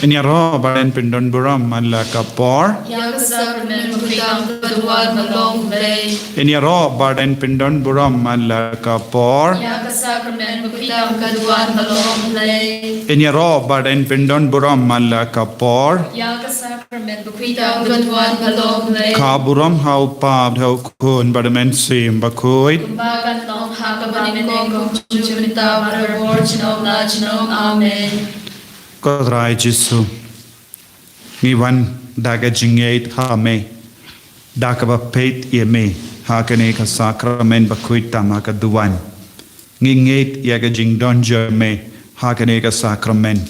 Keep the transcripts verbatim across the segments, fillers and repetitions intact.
Ngin ïaroh ba dang pyndon burom man la ka por. Ïa ka sakramen bakhuid tam ka duwan ba long U Blei. Ngin ïaroh ba dang pyndon burom man la ka por. Ïa ka sakramen bakhuid tam ka duwan ba long U Blei. Ngin ïaroh ba dang pyndon burom man la ka por. Ïa ka sakramen bakhuid tam ka duwan ba long U Blei. Ka burom ha U Kpa bad ha U Khun bad ha U Mynsiem Bakhuid. Kumba kan long ha kaba nyngkong, kumjuh mynta bad barabor junom la junom. Amen. Ko Trai Jisu, ngi wan da ka jingngeit ha Me, da kaba peit ïa Me ha kane ka sakramen bakhuid tam ha ka duwan. Ngi ngeit ïa ka jingdon jong Me ha kane ka sakramen.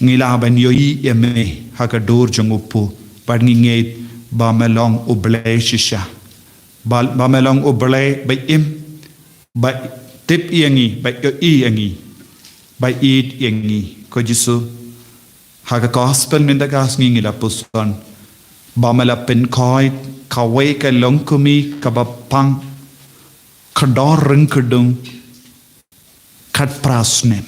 Ngi lah ban ïohi ïa Me ha ka dur jong u Pop, bad ngi ngeit ba Me long U Blei shisha. Ba, ba Me long U Blei ba im, ba tip ïa ngi, ba ïohi ïa ngi, ba ïeit ïa ngi. Ko Jisu, ha ka gospel mynta ka sngi ngi la puson ba Me la pynkhuid kawei ka longkmie kaba pang khyrdor ryngkyrdung khatphra snem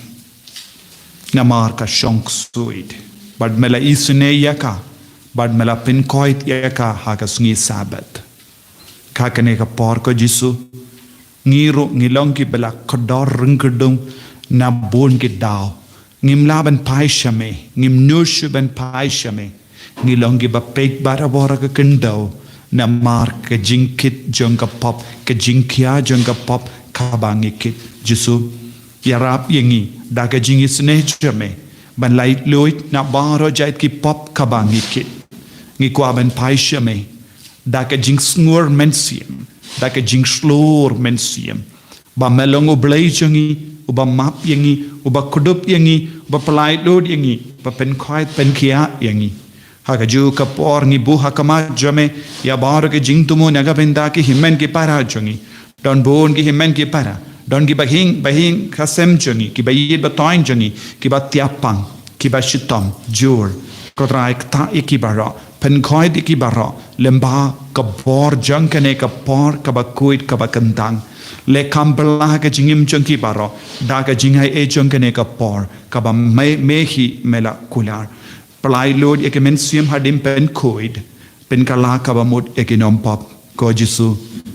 namar ka shong ksuid. Bad Me la isynei ïa ka, bad Me la pynkhuid ïa ka ha ka sngi Sabbath. Ha kane ka por, ko Jisu, ngi ruh ngi long kiba la khyrdor ryngkyrdung na bun ki daw. Ngim lah ban phai sha Me, ngim nud shuh ban phai sha Me. Ngi long kiba peit barabor ha ka khyndew namar ka jingkit jong ka pop, ka jingkhia jong ka pop kaba ngi kit. Jisu, ïarap ïa ngi da ka jingisynei jong Me ban laitluid na baroh jait ki pop kaba ngi kit. Ngi kwah ban phai sha Me da ka jingsngur mynsiem, da ka jingshlur mynsiem, ba Me long U Blei jong ngi, uba map ïa ngi, uba kdup ïa ngi, uba pyllait lut ïa ngi, uba pynkhuid pynkhiah ïa ngi. Ha kajuh ka por ngi buh ha khmat jong Me ïa baroh ki jingthmu na ka bynta ki hynmen ki para jong ngi. Don bun ki hynmen ki para, don kiba hiar, ba hiar ha sem jong ngi, kiba ïeit ba toiñ jong ngi, kiba tiap pang, kiba shitom jur. Ko Trai, ktah ïa ki baroh, pynkhuid ïa ki baroh lyngba ka bor jong kane ka por kaba khuid kaba kyntang. Leh kham bylla ha ka jingim jong ki baroh da ka jingai ei jong kane ka por kaba Me, Me hi Me la kular. Pyllait lut ïa ki mynsiem hadien pynkhuid, pynkylla kaba mut ïa ki nongpop. Ko Jisu,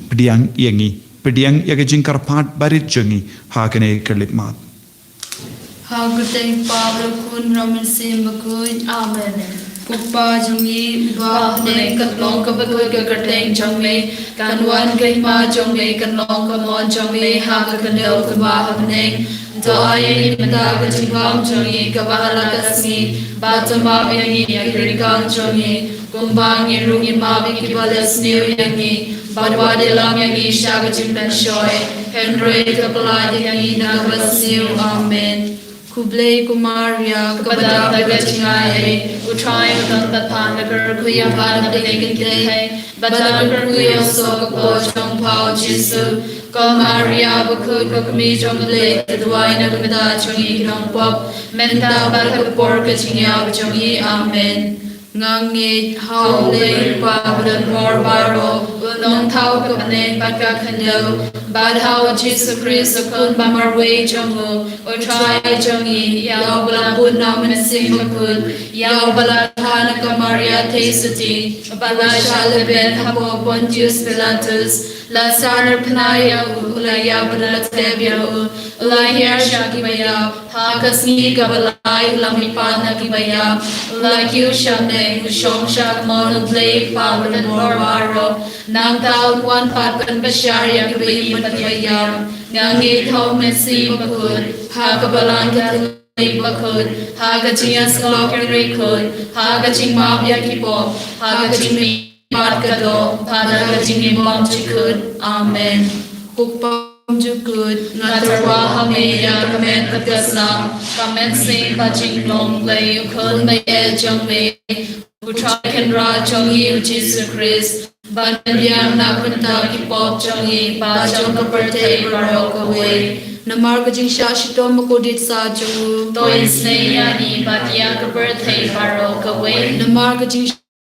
pdiang ïa ngi, pdiang ïa ka jingkyrpad barit jong ngi ha kane ka khyllipmat. Ha ka kyrteng U Kpa bad U Khun bad U Mynsiem Bakhuid. Amen. Ko Kpa jong ngi uba ha bneng, ka long kaba khuid ka kyrteng jong Me, kan wan ka hima jong Me, kan long ka mon jong Me ha ka khyndew kumba ha bneng. To ai ïa ngi mynta ka jingbam jong ngi kaba ha la ka sngi, bad to map ïa ngi ïa ki ryngkang jong ngi, kumba ngi ruh ngi map ïa kiba leh sniew ïa ngi, bad wat ïalam ïa ngi sha ka jingpynshoi, hynrei to pyllait ïa ngi na kaba sniew. Amen. Khublei ko Maria, kaba dap da ka jingai ei, U Trai u don bad pha, la kyrkhu ïa pha na ki kynthei, bad la kyrkhu ïa u soh ka kpoh jong pha U Jisu. Ko Maria bakhuid, ko Kmie jong U Blei, to duwai na ka bynta jong ngi ki nongpop, mynta bad ha ka por ka jingïap jong ngi. Amen. Nga ngeit ha U Blei U Kpa badonbor baroh, U Nongthaw ka bneng bad ka khyndew, bad ha U Jisu Khrist U Khun ba marwei jong U, U Trai jong ngi, ïa uba la bud na U Mynsiem Bakhuid, ïa uba la kha na ka Maria Theisotti, uba la shah lehbeiñ hapoh Pontius Pilatus, la sah narphna ïa U, U la ïap bad la tep ïa U, U la hiar sha kiba ïap, ha ka sngi kaba lai U la mihpat na kiba ïap, U la kiew shaneng, U shong sha ka mon U Blei U Kpa badonbor baroh. Nangta Un wan pat ban bishar ïa kiba im bad kiba ïap. Nga ngeit ha U Mynsiem Bakhuid, ha ka Balang Katholik bakhuid, ha ka jingïasyllok ki riewkhuid, ha ka jingmap ïa ki pop, ha ka jingmihpat ka doh, bad ha ka jingim bymjukut. Amen. Ko Kpa bymjukut, nga tyrwa ha Me ïa ka met bad ka snam, ka mynsiem bad jinglong Blei, U Khun ba ïeit jong Me, U Trai Kynrad jong ngi U Jisu Khrist, ba un pdiang na ka bynta ki pop jong ngi bad jong ka pyrthei baroh kawei. Namar ka jingshah shitom bakordit sah jong U, to isynei ïa ngi bad ïa ka pyrthei baroh kawei. Namar ka jing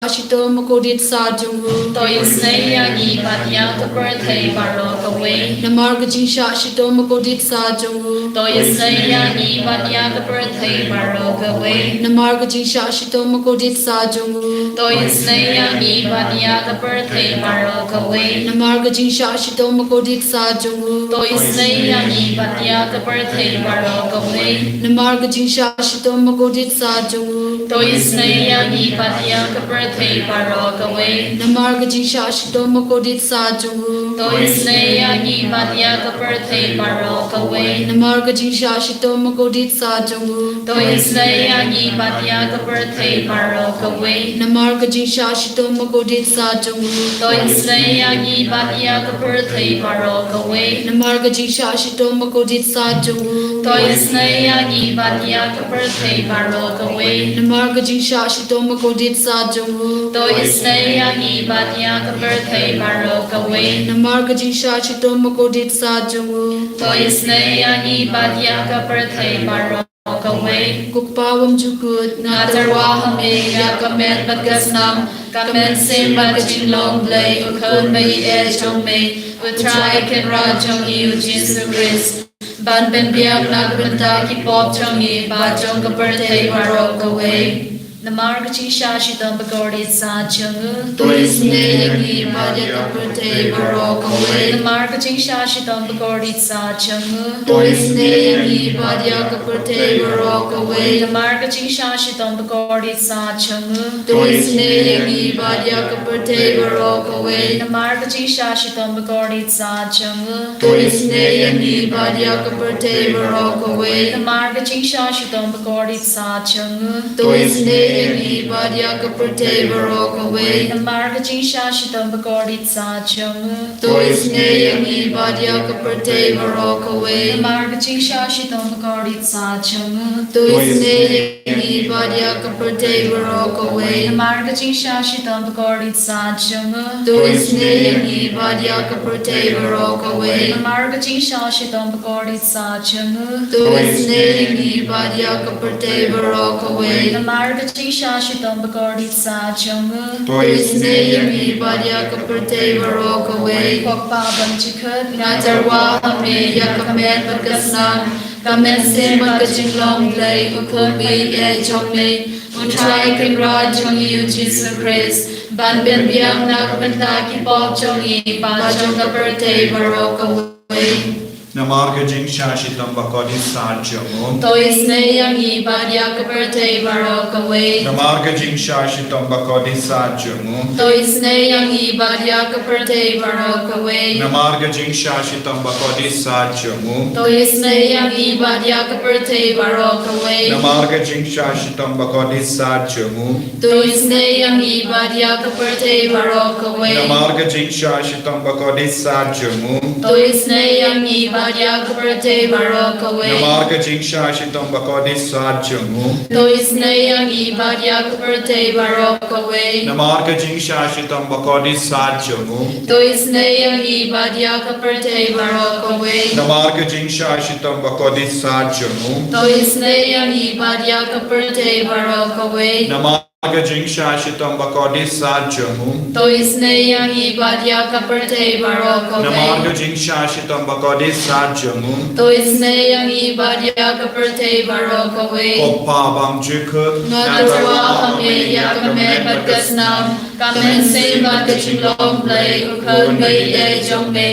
shitom ba kordit sat jong u. To isynei ïa ngi bad ïa ka pyrthei baroh kawei. Namar ka jingshah shitom ba kordit sat jong u. To isynei ïa ngi bad ïa ka pyrthei baroh kawei. Namar ka jingshah shitom ba kordit sat jong u. To isynei ïa ngi bad ïa ka pyrthei baroh kawei. Namar ka jingshah shitom ba kordit sat jong u. To isynei ïa ngi bad ïa ka pyrthei baroh kawei. Namar ka jingshah shitom ba kordit sat jong u. To isynei ïa ngi bad ïa ka pyrthei baroh kawei. Namar ka jingshah shitom ba kordit sat jong u. To isynei ïa ngi bad ïa ka pyrthei baroh kawei. Namar ka jingshah shitom ba kordit sat jong u. To isynei ïa ngi bad ïa ka pyrthei baroh kawei. Namar ka jingshah shitom ba kordit sat jong u. To isynei ïa ngi bad ïa ka pyrthei baroh kawei. Namar ka jingshah shitom ba kordit sat jong u. To isynei ïa ngi bad ïa ka pyrthei baroh kawei. Namar ka jingshah shitom ba kordit sat jong u. To isynei ïa ngi bad ïa ka pyrthei baroh kawei. Namar ka jingshah shitom ba kordit sat jong u. To isynei ïa ngi bad ïa ka pyrthei baroh kawei. Ko Kpa bymjukut, nga tyrwa ha me ïa ka met bad ka snam, ka mynsiem bad ka jinglong Blei, U Khun baieit jong me, U Trai Kynrad jong ngi U Jisu Khrist, ban pynbiang na ka bynta ki pop jong ngi bad jong ka pyrthei baroh kawei. Namar ka jingshah shitom ba kordit sat jong u. To isynei ïa ngi bad ïa ka pyrthei baroh kawei. Namar ka jingshah shitom ba kordit sat jong u. To isynei ïa ngi bad ïa ka pyrthei baroh kawei. Namar ka jingshah shitom ba kordit sat jong u. To isynei ïa ngi bad ïa ka pyrthei baroh kawei. Namar ka jingshah shitom ba kordit sat jong u. To isynei ïa ngi bad ïa ka pyrthei baroh kawei. Namar ka jingshah shitom ba kordit sat jong u. To isynei ïa ngi bad ïa ka pyrthei baroh kawei. Namar ka jingshah shitom ba kordit sat jong u. To isynei ïa ngi bad ïa ka pyrthei baroh kawei. Namar ka jingshah shitom ba kordit sat jong u. To isynei ïa ngi bad ïa ka pyrthei baroh kawei. Namar ka jingshah shitom ba kordit sat jong u. To isynei ïa ngi bad ïa ka pyrthei baroh kawei. Namar ka jingshah shitom ba kordit sat jong u. To isynei ïa ngi bad ïa ka pyrthei baroh kawei. Namar ka jingshah shitom ba kordit sat jong u. To isynei ïa ngi bad ïa ka pyrthei baroh kawei. Ko Kpa bymjukut, nga tyrwa ha me ïa ka met bad ka snam, ka mynsiem bad ka jinglong Blei, U Khun baieit jong me, U Trai Kynrad jong ngi U Jisu Khrist, ban pynbiang na ka bynta ki pop jong ngi bad jong ka pyrthei baroh kawei. Namar ka jingshah shitom ba kordit sat jong u. To isynei ïa ngi bad ïa ka pyrthei baroh kawei. Namar ka jingshah shitom ba kordit sat jong u. To isynei ïa ngi bad ïa ka pyrthei baroh kawei. Namar ka jingshah shitom ba kordit sat jong u. To isynei ïa ngi bad ïa ka pyrthei baroh kawei. Namar ka jingshah shitom ba kordit sat jong u. To isynei ïa ngi bad ïa ka pyrthei baroh kawei. Namar ka jingshah shitom ba kordit sat jong u. To isynei ïa ngi bad ïa ka pyrthei baroh kawei. Namar ka jingshah shitom ba kordit sat jong u. To isynei ïa ngi bad ïa ka pyrthei baroh kawei. Namar ka jingshah shitom ba kordit sat jong u. To isynei ïa ngi bad ïa ka pyrthei baroh kawei. Namar ka jingshah shitom ba kordit sat jong u. To isynei ïa ngi bad ïa ka pyrthei baroh kawei. Namar ka jingshah shitom ba kordit sat jong u. To isynei ïa ngi bad ïa ka pyrthei baroh kawei. Namar ka jingshah shitom ba kordit sat jong u. To isynei ïa ngi bad ïa ka pyrthei baroh kawei. Ko Kpa bymjukut, nga tyrwa ha me ïa ka met bad ka snam, ka mynsiem bad ka jinglong Blei, U Khun baieit jong me,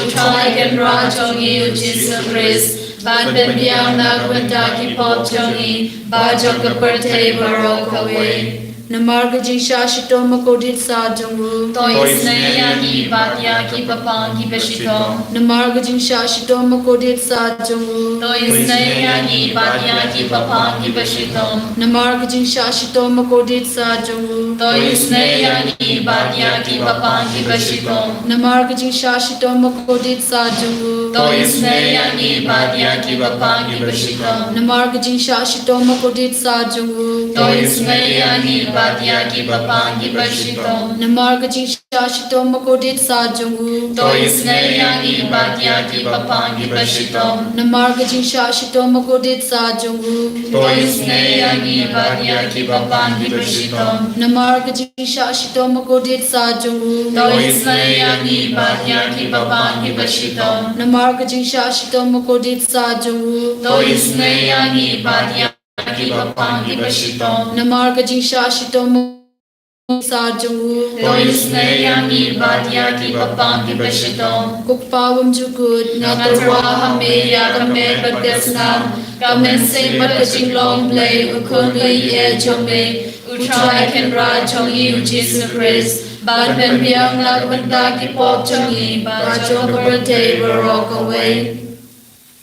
U Trai Kynrad jong ngi U Jisu Khrist, ban pynbiang na ka bynta ki pop jong ngi bad jong ka pyrthei baroh kawei. Namar ka jingshah shitom ba kordit sat jong u. To isynei ïa ngi bad ïa ki bapang kiba shitom. Namar ka jingshah shitom ba kordit sat jong u. To isynei ïa ngi bad ïa ki bapang kiba shitom. Namar ka jingshah shitom ba kordit sat jong u. To isynei ïa ngi bad ïa ki bapang kiba shitom. Namar ka jingshah shitom ba kordit sat jong u. To isynei ïa ngi bad ïa ki bapang kiba shitom. Namar ka jingshah shitom ba kordit sat jong u. To isynei ïa ngi bad ïa ki bapang kiba shitom. Namar ka jingshah shitom bakordit sat jong u. To isynei ïa ngi bad ïa ki bapang kiba shitom. Namar ka jingshah shitom bakordit sat jong u. To isynei ïa ngi bad ïa ki bapang kiba shitom. Namar ka jingshah shitom bakordit sat jong u. To isynei ïa ngi bad ïa ki bapang kiba shitom. Namar ka jingshah shitom bakordit sat jong u. To isynei ïa ngi bad ïa ki bapang kiba shitom. Namar ka jingshah shitom sat jong u. To isynei ïa ngi bad ïa ki bapang kiba shitom. Ko Kpa bymjukut, nga tyrwa ha me ïa ka met bad ka snam, ka mynsiem bad ka jinglong Blei, u Khun ba ïeit jong me, U Trai Kynrad jong ngi U Jisu Khrist, ban pynbiang na ka bynta ki pop jong ngi bad jong ka pyrthei baroh kawei.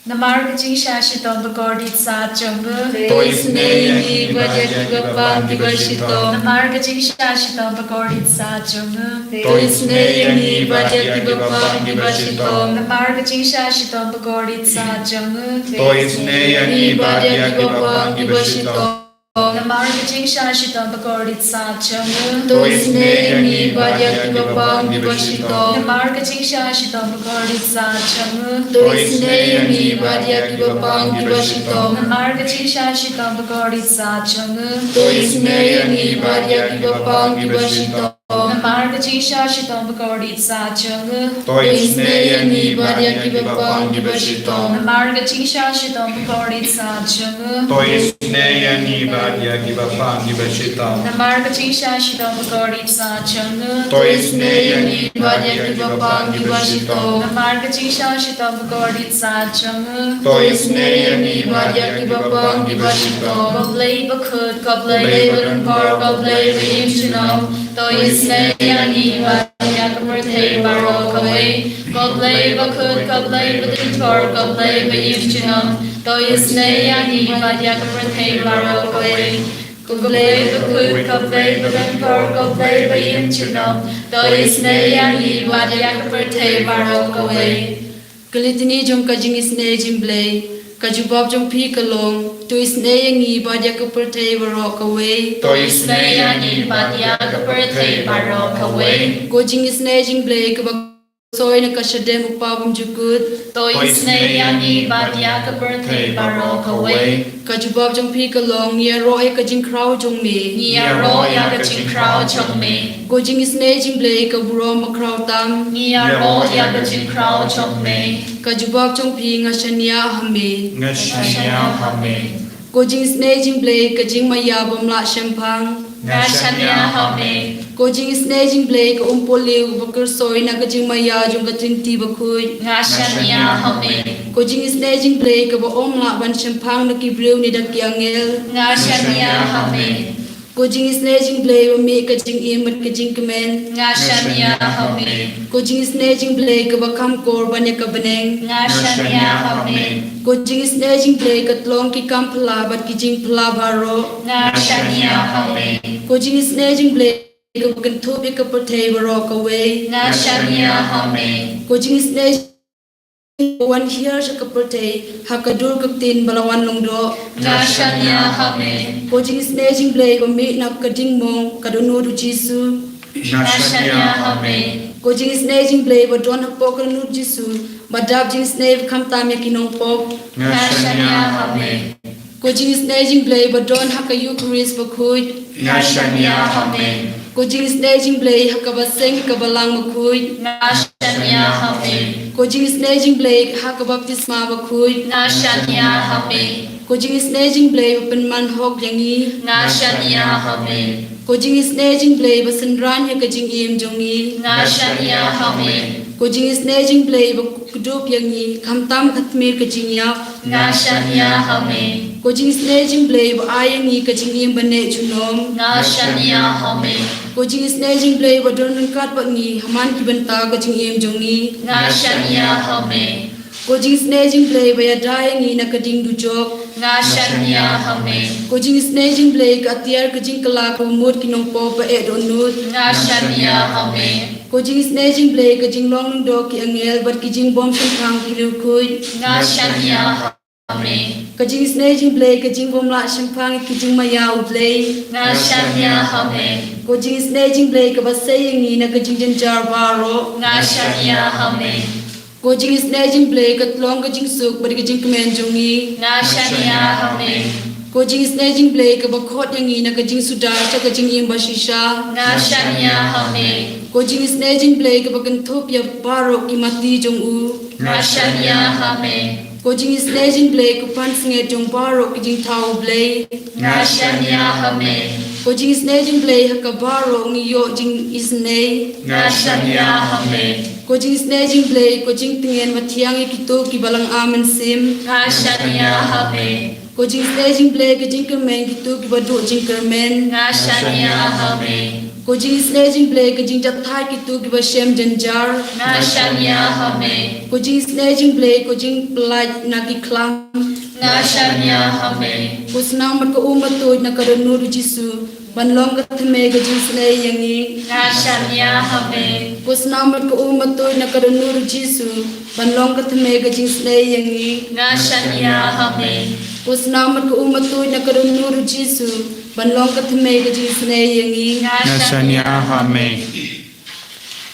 Namar ka jingshah shitom bakordit sat jong u. To isynei ïa ngi bad ïa ki bapang kiba shitom. Namar ka jingshah shitom bakordit sat jong u. To isynei ïa ngi bad ïa ki bapang kiba shitom. Namar ka jingshah shitom bakordit sat jong u. To isynei ïa ngi bad ïa ki bapang kiba shitom. Namar ka jingshah shitom bakordit sat jong u. To isynei ïa ngi bad ïa ki bapang kiba shitom. Namar ka jingshah shitom bakordit sat jong u. To isynei ïa ngi bad ïa ki bapang kiba shitom. Namar ka jingshah shitom bakordit sat jong u. To isynei ïa ngi bad ïa ki bapang kiba shitom. Namar ka jingshah shitom bakordit sat jong u. To isynei ïa ngi bad ïa ki bapang kiba shitom. Namar ka jingshah shitom bakordit sat jong u. To isynei ïa ngi bad ïa ki bapang kiba shitom. Namar ka jingshah shitom bakordit sat jong u. To isynei ïa ngi bad ïa ki bapang kiba shitom. Namar ka jingshah shitom bakordit sat jong u. To isynei ïa ngi bad ïa ki bapang kiba shitom. Ko Blei bakhuid, ko Blei badonbor, ko Blei ba im junom. To isynei ïa ngi bad ïa ka pyrthei baroh kawei. Ko Blei bakhuid, ko Blei badonbor, ko Blei ba im junom. To isynei ïa ngi bad ïa ka pyrthei baroh kawei. Ko Blei bakhuid, ko Blei badonbor, ko Blei ba im junom. To isynei ïa ngi bad ïa ka pyrthei baroh kawei. Ka Litany jong ka jingisynei jong U Blei. Ka jubab jong phi ka long, to isynei ïa ngi bad ïa ka pyrthei baroh kawei. To isynei ïa ngi bad ïa ka pyrthei baroh kawei. Ko jingisynei jong U Blei kaba soi na ka shadem U Kpa bymjukut. To isynei ïa ngi bad ïa ka pyrthei baroh kawei. Ka jubab jong phi ka long, ngi ïaroh ïa ka jingkhraw jong me. Ngi ïaroh ïa ka jingkhraw jong me. Ko jingisynei jong U Blei ka burom bakhraw tam. Ngi ïaroh ïa ka jingkhraw jong me. Ka jubab jong phi, nga shaniah ha me. Nga shaniah ha me. Ko jingisynei jong U Blei ka jingmaïa bym lah shemphang. Nga shaniah ha me. Ko jingisynei jong U Blei ka umpohliew ba kyrsoi na ka jingmaïa jong ka Trinity bakhuid. Nga shaniah ha me. Ko jingisynei jong U Blei kaba ym lah ban shemphang da ki briew ne da ki angel. Nga shaniah ha me. Ko jingisynei jong U Blei ba mih ka jingim bad ka jingkmen. Nga shaniah ha me. Ko jingisynei jong U Blei kaba kham kor ban ïa ka bneng. Nga shaniah ha me. Ko jingisynei jong U Blei ka tlong ki kam phylla bad ki jingphylla baroh. Nga shaniah ha me. Ko jingisynei jong U Blei kaba kynthup ïa ka pyrthei baroh kawei. Nga shaniah ha me. Ko jingisynei wan hiar sha ka pyrthei ha ka dur ka ktien ba la wan lyngdoh. Nga shaniah ha me. Ko jingisynei jong U Blei ba mih na ka ding mong ka dohnud U Jisu. Nga shaniah ha me. Ko jingisynei jong U Blei ba don hapoh ka dohnud U Jisu ba dap jingisynei ba khamtam ïa ki nongpop. Nga shaniah ha me. Ko jingisynei jong U Blei ba don ha ka Eukharist bakhuid. Nga shaniah ha me. Ko jingisynei jong U Blei ha kaba seng ka balang bakhuid. Nga shaniah ha me. Ko jingisynei jong U Blei ha ka baptisma bakhuid. Nga shaniah ha me. Ko jingisynei jong U Blei ba pynman hok ïa ngi. Nga shaniah ha me. Ko jingisynei jong U Blei ba synran ïa ka jingim jong ngi. Nga shaniah ha me. Ko jingisynei jong U Blei ba kdup ïa ngi khamtam ka tmier ka jingïap. Nga shaniah ha me. Ko jingisynei jong U Blei ba ai ïa ngi ka jingim ba neh junom. Nga shaniah ha me. Ko jingisynei jong U Blei ba don ryngkat bad ngi ha man ki bynta ka jingim jong ngi. Nga shaniah ha me. Ko jingisynei jong U Blei ba ïada ïa ngi na ka ding dujok. Nga shaniah ha me. Ko jingisynei jong U Blei ka atiar ka jingkylla kaba mut ki nongpop ba eh dohnud. Nga shaniah ha me. Ko jingisynei jong U Blei ka jinglong lyngdoh ki angel bad ki jingbym shemphang ki riewkhuid. Nga shaniah ha Amen. Ka jingisynei jong u Blei, ka jingbymlah shemphang ïa ki jingmaïa u Blei. Nga shaniah, amen. Ka jingisynei jong u Blei kaba sei ïa ngi na ka jingjynjar baroh. Nga shaniah, amen. Ka jingisynei jong u Blei ka long ka jingsuk bad ka jingkmen jong ngi. Nga shaniah, amen. Ka jingisynei jong u Blei kaba khot ïa ngi na ka jingsuda sha ka jingim bashisha. Nga shaniah, amen. Ka jingisynei jong u Blei kaba kynthup ïa baroh ki mati jong u. Nga shaniah, amen. Ka jingisynei jong u Blei ka pansngiat jong baroh ki jingthaw u Blei. Nga shaniah, amen. Ka jingisynei jong u Blei ha ka baroh ngi ïoh jingisynei. Nga shaniah, amen. Ka jingisynei jong u Blei ka jingtngen mathiang ïa kito kiba lang-ar mynsiem. Nga shaniah, amen. Ka jingisynei jong u Blei ka jingkyrmen ïa kito kiba duh jingkyrmen. Nga shaniah, amen. Ka jingisynei jong u Blei ka jingjahthait ïa kito kiba shem jynjar. Nga shaniah, amen. Ka jingisynei jong u Blei ka jingpyllait na ki khlam. Nga shaniah, amen. Ka snam bad ka um batuid na ka dohnud u Jisu ban long ka thymmei ka jingisynei ïa ngi. Nga shaniah, amen. Ka snam bad ka um batuid na ka dohnud u Jisu ban long ka thymmei ka jingisynei ïa ngi. Nga shaniah, amen. Ka snam bad ka um batuid na ka dohnud u Jisu ban long ka thymmei ka jingisynei ïa ngi. Nga shaniah, amen.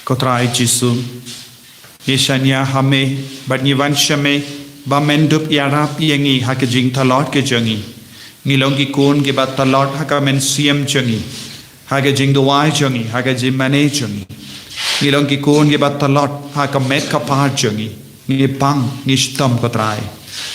Ko Trai Jisu, ngi shaniah ha me bad ngi wan sha me ba men dup ïarap ïa ngi ha ka jingtlot ka jong ngi. Ngi long ki khun kiba tlot ha ka mynsiem jong ngi, ha ka jingduwai jong ngi, ha ka jingmane jong ngi. Ngi long ki khun kiba tlot ha ka met ka phad jong ngi. Ngi pang, ngi shitom ko Trai.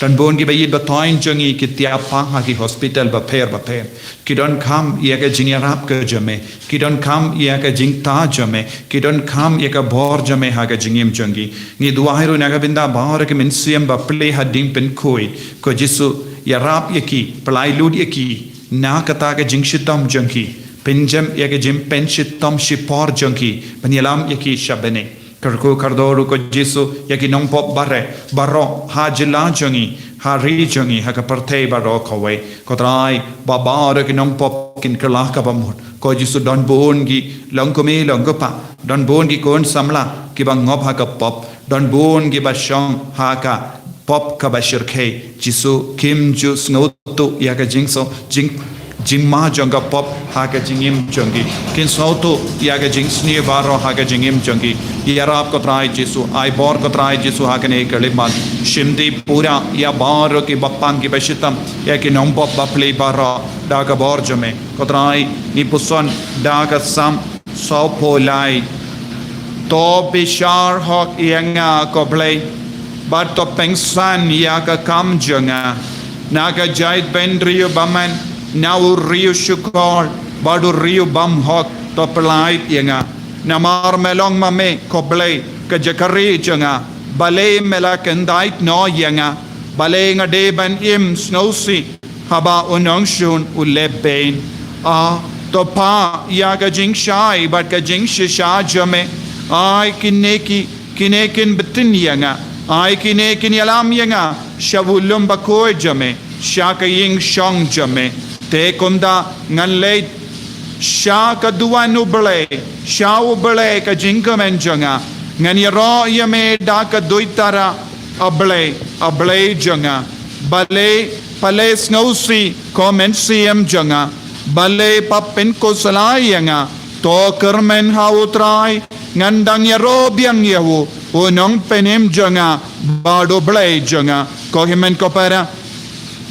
Don bun kiba ïeit ba thoiñ jong ngi ki tiap pang ha ki hospital bapher bapher. Ki donkam ïa ka jingïarap ka jong me. Ki donkam ïa ka jingtha jong me. Ki donkam ïa ka bor jong me ha ka jingim jong ki. Ngi duwai ruh na ka bynta baroh ki mynsiem ba plie ha ding pynkhuid. Ko Jisu, ïarap ïa ki, pynlait lut ïa ki na kata ka jingshitom jong ki. Pynjem ïa ka jingpynshitom shipor jong ki ban ïalam ïa ki sha bneng. Kyrkhu kyrdoh ruh ko Jisu ïa ki nongpop baroh, baroh ha jylla jong ngi, ha ri jong ngi, ha ka pyrthei baroh kawei. Ko Trai, ba baroh ki nongpop kin kylla kaba mut. Ko Jisu, don bun ki long kmie long kpa, don bun ki khun samla kiba ngop ha ka pop, don bun kiba shong ha ka pop kaba shyrkhei. Jisu, kim ju sngewthuh ïa ka jingsngew jing jingma jong ka pop ha ka jingim jong ki. Kin sngewthuh ïa ka jingsniew baroh ha ka jingim jong ki. Ïarap ko Trai Jisu, ai bor ko Trai Jisu ha kane ka khyllipmat. Shim dih pura ïa baroh kiba pang kiba shitom ïa ki nongpop bapli baroh da ka bor jong me. Ko Trai, ngi puson da ka Salm sawphew lai. To bishar hok ïa nga ko Blei, bad to pynsan ïa ka kam jong nga. Na ka jaitbynriew bymman, na u riew shukor, bad u riew bymhok to pyllait ïa nga. Namar me long ma me ko Blei ka jaka ri jong nga. Balei me la kyndait noh ïa nga? Balei nga dei ban im sngewsih haba u nongshun u leh beiñ? A, to phah ïa ka jingshai bad ka jingshisha jong me. Ai kine ki, kine kin btin ïa nga. Ai kine kin ïalam ïa nga sha u lum bakhuid jong me, sha ka ïing shong jong me. Te kumta ngan leit sha ka duwan u Blei, sha u Blei ka jingkmen jong nga. Ngan ïaroh ïa me da ka duitara, A Blei, A Blei jong nga. Balei pha leh sngewsih ko mynsiem jong nga? Balei pha pynkusalia ïa nga? To kyrmen ha u Trai, ngan dang ïaroh biang ïa u, u nongpynim jong nga bad u Blei jong nga. Ko hynmen ko para,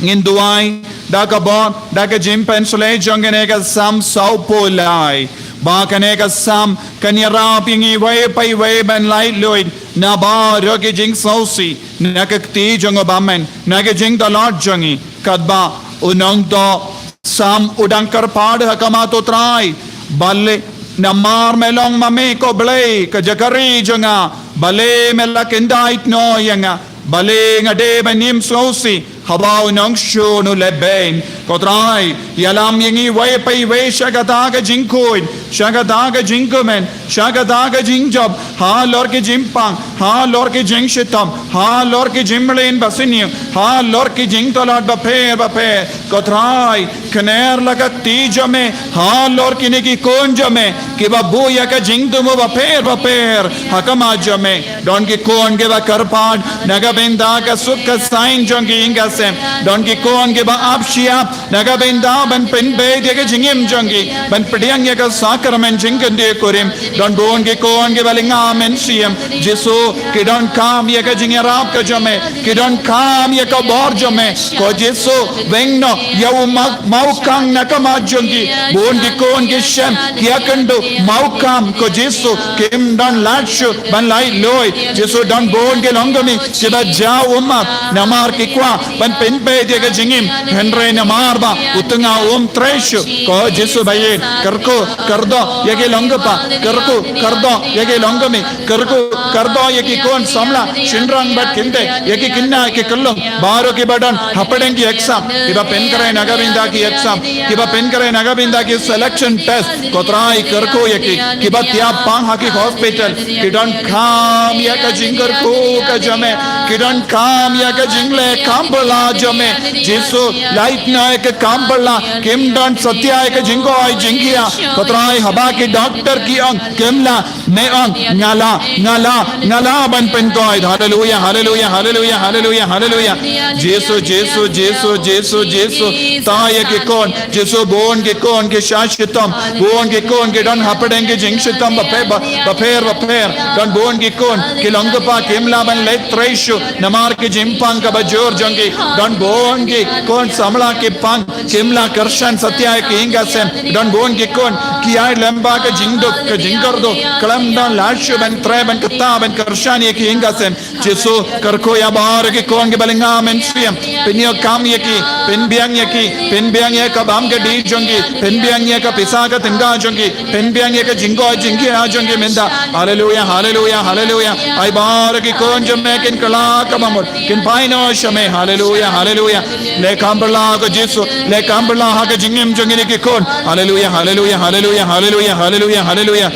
ngin duwai da ka bor, da ka jingpynsleh jong kane ka Salm sawphew lai. Ba kane ka Salm kan ïarap ïa ngi iwei pa iwei ban laitluid na baroh ki jingsngewsih, na ka kti jong u bymman, na ka jingtlot jong ngi. Katba u nongthoh Salm u dang kyrpad ha khmat u Trai. Balei, namar me long ma me ko Blei ka jaka ri jong nga. Balei me la kyndait noh ïa nga? Balei nga dei ban im sngewsih haba u nongshun u leh beiñ? Ko Trai, ïalam ïa ngi iwei pa iwei sha kata ka jingkhuid, sha kata ka jingkmen, sha kata ka jingjop, halor ki jingpang, halor ki jingshitom, halor ki jingmlien basniew, halor ki jingtlot bapher bapher. Ko Trai, khner la ka kti jong me halor kine ki khun jong me kiba buh ïa ka jingthmu bapher bapher ha khmat jong me. Don ki khun kiba kyrpad na ka bynta ka suk ka saiñ jong ki ïing ka sem. Don ki khun kiba ap shyiap na ka bynta ban pynbeit ïa ka jingim jong ki, ban pdiang ïa ka sakramen jingkynthei kurim. Don bun ki khun kiba lynga mynsiem. Jisu, ki donkam ïa ka jingïarap ka jong me, ki donkam ïa ka bor jong me. Ko Jisu, weng noh ïa u ma-, maw kang na khmat jong ki. Bun ki khun ki shem ki ïakynduh maw kam, ko Jisu, kim don lad shuh ban lait luid. Jisu, don bun ki longkmie kiba jaw ummat namar ki kwah ban pynbeit ïa ka jingim, hynrei namar ba u tnga um trei shuh. Ko Jisu ba ïeit, kyrkhu kyrdoh ïa ki long kpa, kyrkhu kyrdoh ïa ki longkmie, kyrkhu kyrdoh ïa ki khun samla shynrang bad kynthei, ïa ki khynnah ki khyllung baroh kiba don hapdeng ki exam, kiba pynkhreh na ka bynta ki exam, kiba pynkhreh na ka bynta ki selection test. Ko Trai, kyrkhu ïa ki, kiba tiap pang ha ki hospital, ki donkam ïa ka jingkyrkhu ka jong me, ki donkam ïa ka jingleh kam bylla jong me. Jisu, lait noh ïa ka kam bylla, kim don satia ïa ka jingkoit jingkhiah. Ko Trai, haba ki doctor ki ong kim lah, me ong nga lah, nga lah, nga lah ban pynkoit. Haleluia, haleluia, haleluia, haleluia, haleluia. Jisu, Jisu, Jisu, Jisu, Jisu. Thaw ïa ki khun, Jisu, bun ki khun ki shah shitom, bun ki khun ki don hapdeng ki jingshitom bapher, ba-, bapher, bapher. Don bun ki khun ki long kpa, kim lah ban leit trei shuh namar ki jingpang kaba jur jong ki. Don bun ki khun samla ki pang, kim lah kyrshan satia ïa ki ïing ka sem. Don bun ki khun ki ïai lem bad ka jingduk, ka jingkordor, khlem don lad shuh ban trei, ban kta, ban kyrshan ïa ki ïing ka sem. Jisu, kyrkhu ïa baroh ki khun kiba lynga mynsiem. Pynïoh kam ïa ki, pynbiang ïa ki, pynbiang ïa ka bam ka dih jong ki, pynbiang ïa ka pisa ka tyngka jong ki, pynbiang ïa ka jingkoit jingkhiah jong ki mynta. Haleluia, haleluia, haleluia. Ai baroh ki khun jong me kin kylla ka bamut, kin phai noh sha me. Haleluia, haleluia. Leh kam bylla ko Jisu, leh kam bylla ha ka jingim jong kine ki khun. Haleluia, haleluia, haleluia, haleluia, haleluia, haleluia.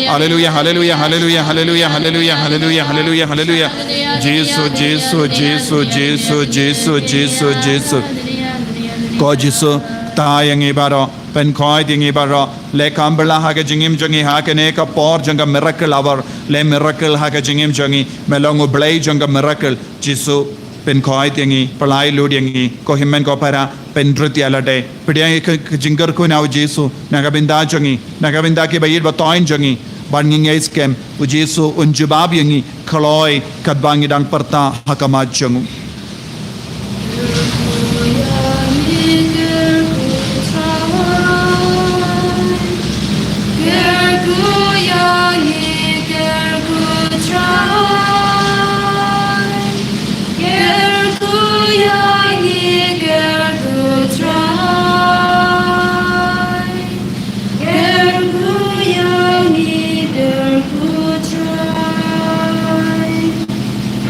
Haleluia, haleluia, haleluia, haleluia, haleluia, haleluia, haleluia. Jisu, Jisu, Jisu, Jisu, Jisu, Jisu, Jisu. Ko Jisu, thaw ïa ngi baroh, pynkhoit ïa ngi baroh. Leh kam bylla ha ka jingim jong ngi ha kane ka por jong ka miracle hour. Leh miracle ha ka jingim jong ngi. Me long U Blei jong ka miracle. Jisu, pynkhoit ïa ngi, pyllait lut ïa ngi, ko hynmen ko para, pynrit ïa lade. Pdiang ïa ka, ka jingkyrkhu na U Jisu na ka bynta jong ngi, na ka bynta kiba ïeit ba thoiñ jong ngi, ban ngin ïai skhem, U Jisu un jubab ïa ngi, kloi katba ngi dang pyrta ha khmat jong u.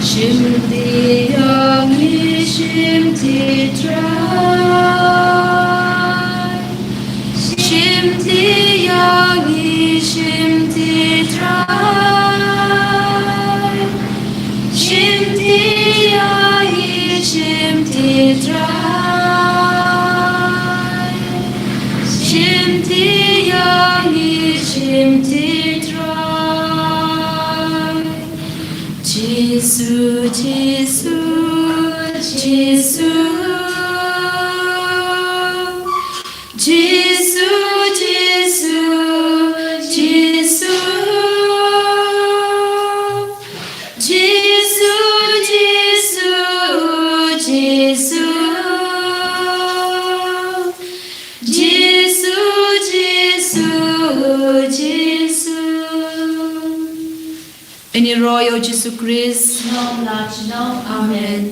Shim ti ïa ngi, shim ti Trai. Shim ti ïa ngi, shim ti Trai. Shim ti ïa ngi, shim ti Trai. Shim ti ïa ngi, shim ti Trai. Jisu, Jisu, Jisu. Jisu, Jisu, Jisu. Jisu, Jisu, Jisu. Jisu, Jisu, Jisu. Ïa ngi ruh ïa U Jisu Khrist. Amen.